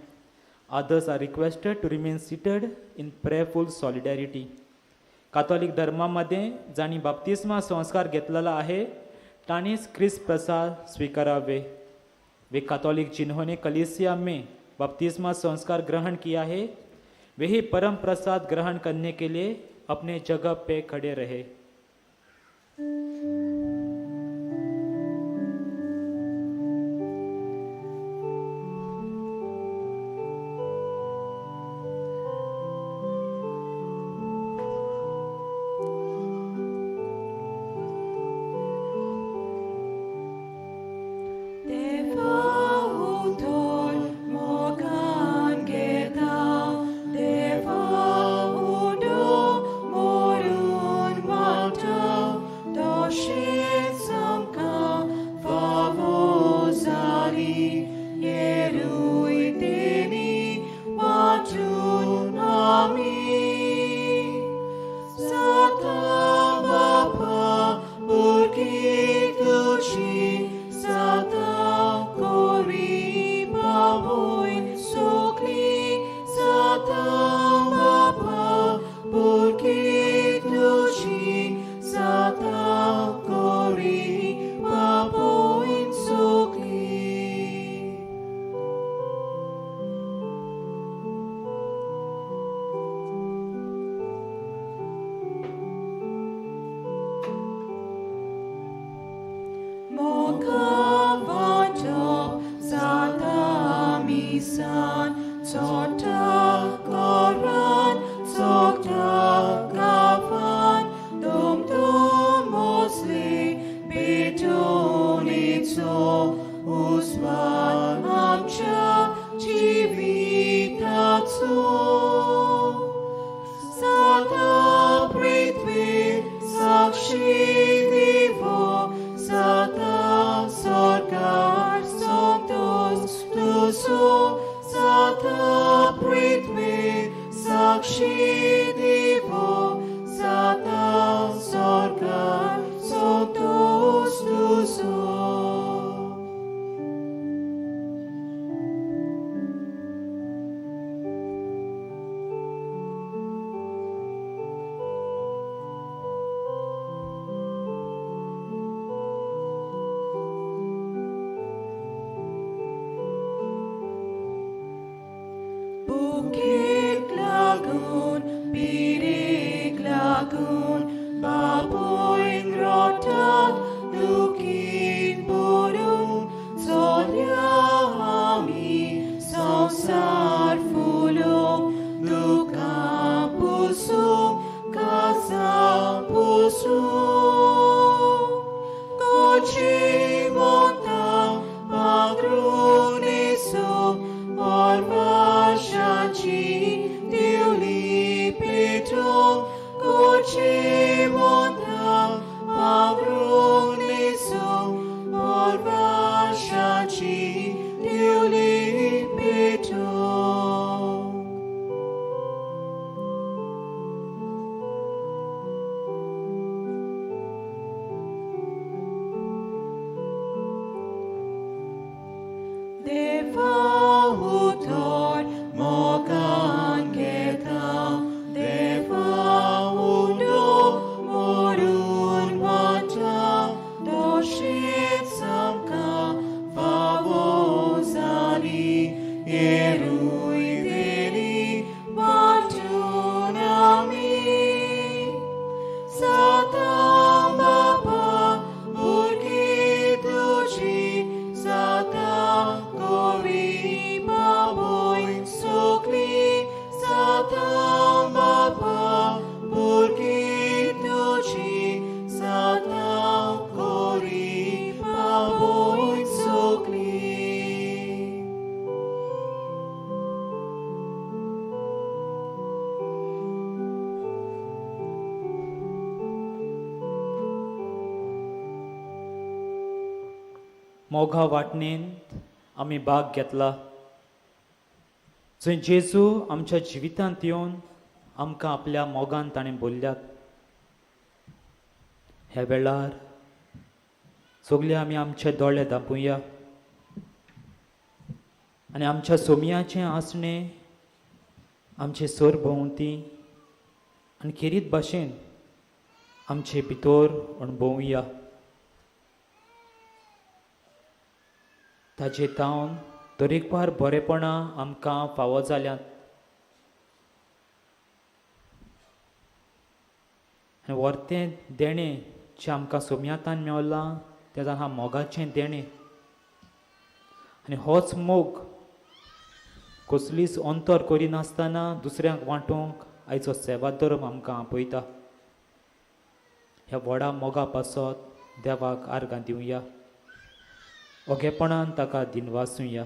Others are requested to remain seated in prayerful solidarity. Catholic धर्मामध्ये जांणी बाप्तिस्मा संस्कार घेतलेला आहे तांणीच क्रिस्त प्रसाद स्वीकारावे. वे कातोलिक जिन्होंने कलीसिया में बपतिस्मा संस्कार ग्रहण किया है वही परम प्रसाद ग्रहण करने के लिए अपने जगह पे खड़े रहे. Deva utor mogan geta, deva undo मोगा वांटणेंत आमी भाग घेतला, जंय जेजू आमच्या जिवितांत येवन आमकां आपल्या मोगान ताणें बोल्ल्यात. ह्या वेळार सगळे आमी आमचे दोळे धांपुया आनी आमच्या सोमयाचें आसणें आमचे सरभोंवती आनी खेरीत भाशेन आमचे भितर अणभवया. ताजे तावन तरेकवार बरेपणां आमकां फावो जाल्यात आनी वर्तें देणें जें आमकां सोमयातान मेवलां तें जावन आहा मोगाचें देणें. आनी होच मोग कसलीच अंतर करिनासतना दुसऱ्यांक वांटूंक आयचो सेवा धर्म आमकां आपयता. ह्या व्हडा मोगा पासत देवाक आर्गां दिवया, ओगेपणान ताका दिनवासुया.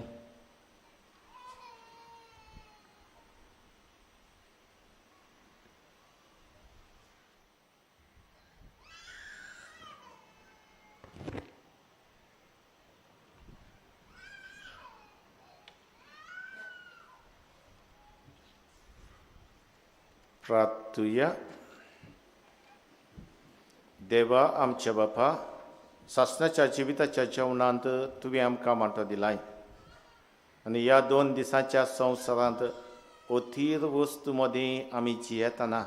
प्रार्थुया. देवा आमच्या बापा, सासणाच्या जिविताच्या जेवणांत तुवें आमकां वांटो दिलाय आनी ह्या 2 दिसांच्या संवसारांत अथीर वस्तू मदीं आमी जियेतना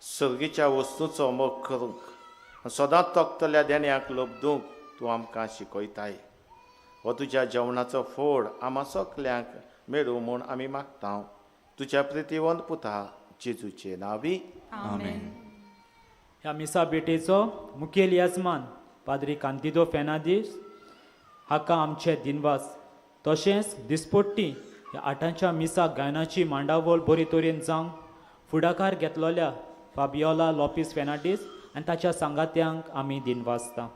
सर्गीच्या वस्तूचो मोग करूंक सदांच तोखतल्या देण्याक लब्दूंक तूं आमकां शिकयताय. हो तुज्या जेवणाचो फोड आमा सगल्यांक मेळूं म्हूण आमी मागता तुज्या प्रितीवंत पुता जेजूचे नांवी, आमेन. ह्या मिसा भेटेचो मुखेल यजमान पाद्री कांतिदो फेर्नांदीस हाका आमचे दिनवास. तशेंच दिसपट्टी ह्या आठांच्या मिसा गायनाची मांडावळ बरी तरेन जावंक फुडाकार घेतलेल्या फाबियोला लोपीस फेर्नांदीस आनी ताच्या सांगात्यांक आमी दिनवासता.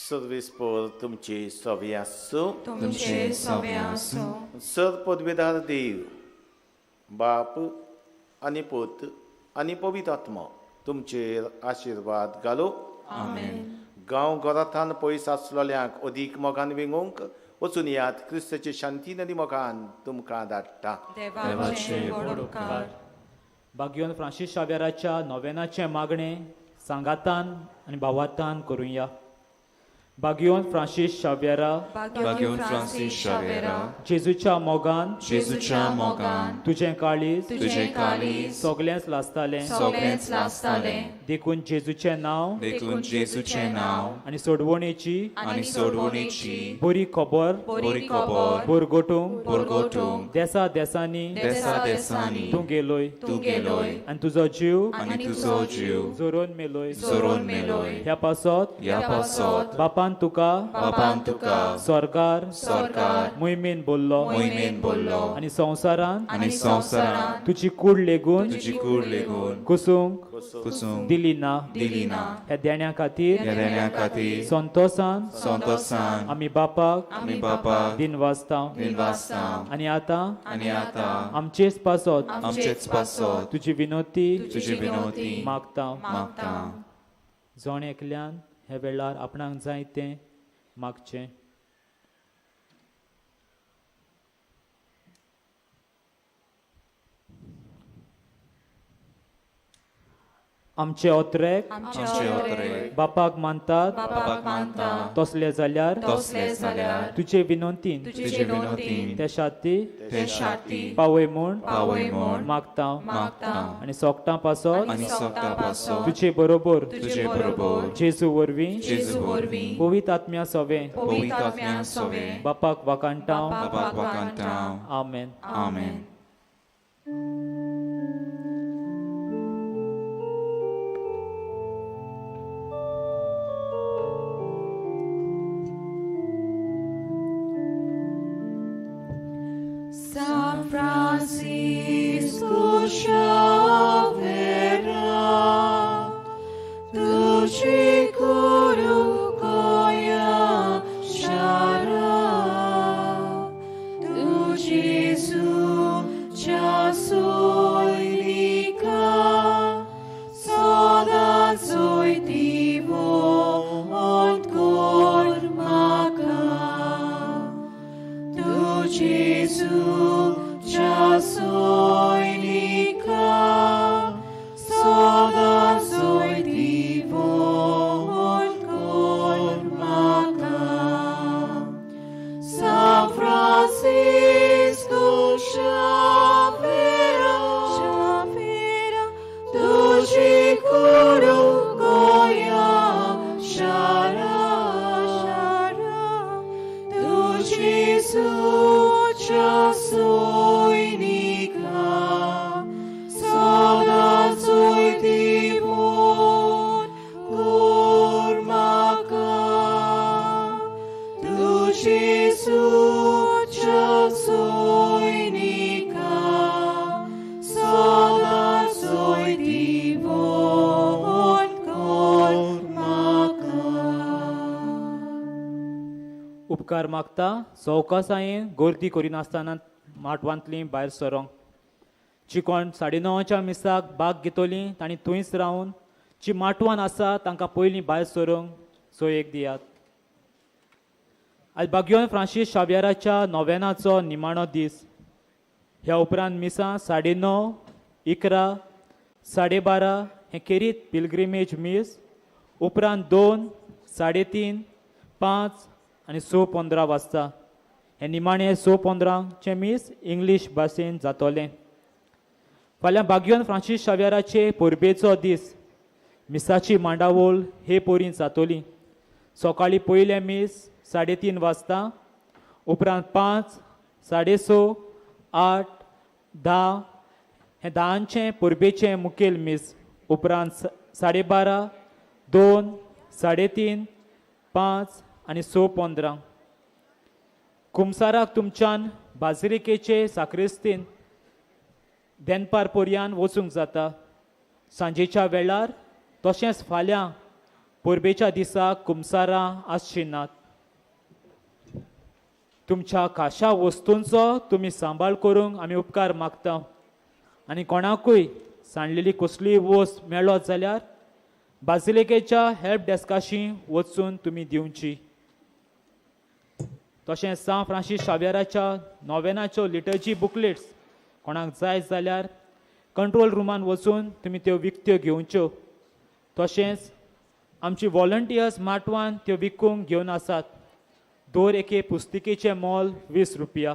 सर्वीस पोर तुमची सवी आसूं, तुमचे सवे आसूं. सर पदवीदार देव बाप आनी पूत आनी पवित्र आत्मो तुमचेर आशिर्वाद घालूं. आमेन. गांव घरांतान पयस आसलेल्यांक अदीक मोगान वेंगोवंक वचून यात. क्रिस्ताची शांती आनी मोगान तुमकां धाडटा. देवाचे व्हड उपकार. बागियोन फ्रांसीस शाव्याराच्या नोवेनाचें मागणें सांगातान आनी भावातान करुया. बागियोन फ्रांसीस शाव्येरा, बागियोन फ्रांसीस शाव्येरा, जेजूच्या मोगान, जेजूच्या मोगान तुजें काळीज, तुजें काळीज सगळेंच लासतालें, सगळेंच लासतालें. देखून जेजूचें नांव, देखून जेजूचें नांव आनी सोडवणेची, आनी सोडवणेची बरी खबर, बरी खबर बोरगोटूंक, बोरगोटूंक देसा देसांनी, देसा देसांनी तूं गेलोय, तूं गेलोय आनी तुजो जीव, आनी तुजो जीव जोरोन मेलोय, जोरोन मेलोय. ह्या पासत, ह्या पासत बापान तुका, बापान तुका स्वर्गार, स्वर्गार मोहिमेन बोल्लो, मोहिमेन बोल्लो आनी संवसारान, आनी संवसारान तुजी कूड लेगून, तुजी कूड लेगून कुसूंक, कुसूंक दिली ना, दिली ना. ह्या देण्या खातीर, ह्या देण्या खातीर संतोसान, संतोसान आमी बापाक, आमी बापाक दिनवासता, दिनवासता. आनी आतां, आनी आतां आमचेच पासत, आमचेच पासत तुजी विनोती, तुजी विनोती मागता, मागता. जण एकल्यान ह्या वेळार आपणाक जाय तें मागचें. आमचे ओत्रेक, आमचे ओत्रेक बापाक मानतात, बापाक मानतात तसले जाल्यार, तसले जाल्यार तुजे विनंतीन, तुजे विनंतीन ते शाती, ते शाती पावय म्हूण, पावय म्हूण मागता, मागता. आनी सोगटां पासत, आनी सोगटां पासत तुजे बरोबर, तुजे बरोबर जेजू वरवीं, जेजू वरवीं पवित्र आत्म्या सवें, पवित्र आत्म्या सवें बापाक वाखाणटा. बापाक वाखाणटा. आमेन. आमेन. Francisco Xaviera, tu chikuru koya shara, tu Jesu cha soya. उपकार मागता सवकासायेन गर्दी करिनासतना माटवांतलीं भायर सरोंक. जी कोण 9:30 मिसाक भाग घेतलीं तांणी थंयच रावन, जी माटवान आसा तांकां पयलीं भायर सरूंक सोयेक दियात. आयज बाग्योन फ्रांसीस शाव्याराच्या नोवेनाचो निमाणो दीस. ह्या उपरांत मिसां 9:30, 11, 12:30 हें खेरीत पिलग्रिमेज मीस, उपरांत 2, 3:30, 5 आनी 6:15 वाजता. हें निमाणें 6:15चें मीस इंग्लीश भाशेन जातलें. फाल्यां बाग्योन फ्रांसीस शाव्याराचे परबेचो दीस. मिसाची मांडावळ हे परीं जातली. सकाळीं पयलें मीस 3:30 वाजता, उपरांत 5, 6:30, 8, 10 हें 10चें परबेचें मुखेल मीस, उपरांत 12:30, 2, 3:30, 5 आनी 6:15. कुमसाराक तुमच्यान बाजरिकेचे साक्रिस्तीन देनपार पर्यान वचूंक जाता. सांजेच्या वेळार तशेंच फाल्यां परबेच्या दिसा कुमसारां आसचीं नात. तुमच्या खाशा वस्तूंचो तुमी सांबाळ करूंक आमी उपकार मागता आनी कोणाकूय सांडलेली कसलीय वस्त मेळत जाल्यार बाजिलिकेच्या हेल्प डेस्काशी वचून तुमी दिवची. तशेंच सांत फ्रांसीस शाव्याराच्या नोवेनाच्यो लिटर्जी बुकलेट्स कोणाक जाय जाल्यार कंट्रोल रुमान वचून तुमी त्यो विकत्यो घेवच्यो. तशेंच आमची वॉलंटियर्स माटवान त्यो विकूंक घेवन आसात. दर एके पुस्तिकेचें मोल 20 रुपया.